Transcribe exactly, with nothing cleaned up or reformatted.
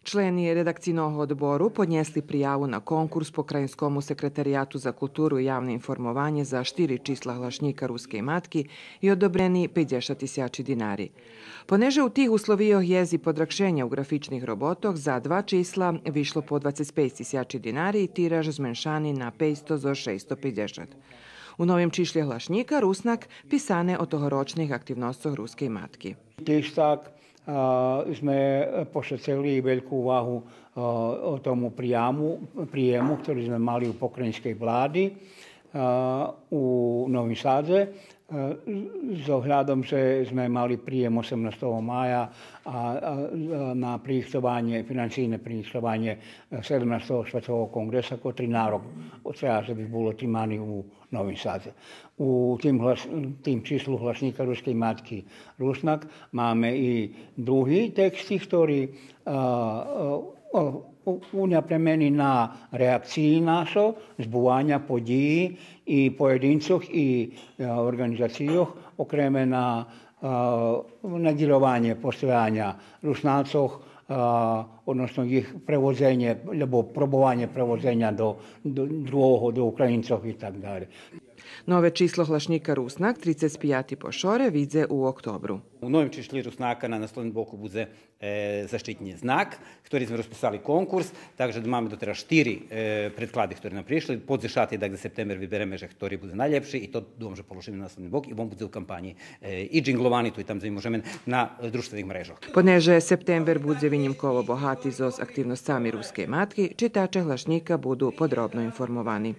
Члени редакцийного одбору поднєсли прияву на конкурс Покраїнскому секретарияту за културу и явне информованє за штири числа Глашнїка Рускей матки и одобрени пейдзешат тисячи динари. Понеже у тих условийох єст и подрагшеня у графичних роботох, за два числа вишло по двацец пейц тисячи динари и тираж зменшани на пейцсто зоз шейсцсто пейдзешат. У новим чишлє Глашнїка Руснак писане о тогорочних активносцох Рускей матки. Тиж так, а, зме пошвецели вельку увагу, а, о тому приєму, приєму, хтори зме мали у покраїнскей влади, а, у Новим Садзе. А, з оглядом же зме мали приєм осемнастого мая, а, а, а, на пририхтованє, финансийне пририхтованє, е, седемнастого светового конґреса, котри на рок треба же би було тримани у Новим Садзе. У тим глас-, тим числу Глашнїка Рускей матки Руснак маме и други тексти, хтори, а, а, а, у-, унапремени на реакциї нашо, збуваня подїї и поєдинцох и, а, орґанизацийох, окреме на, а, нєґированє постояня Руснацох, а, односно їх преводзенє, лєбо пробованє преводзеня до, до другого, до Українцох и так далєй. Нове число Глашнїка Руснак, трицец пияти по шоре, видзе у октобру. У новим чишлї Руснака на насловним боку будзе, е, защитни знак, хтори зме розписали конкурс, так же маме дотераз штири, е, предклади хтори нам пришли. По дзешати, так за септембер вибереме же хтори будзе найлєпши и то думам же полошиме на насловни бок и вон будзе у кампанї, е, и джинґловани ту и там зме можеме на, е, дружтвених мрежох. Понеже септембер будзе винїмково богати зоз активносцами Рускей матки, читаче Глашнїка буду подробно информовани.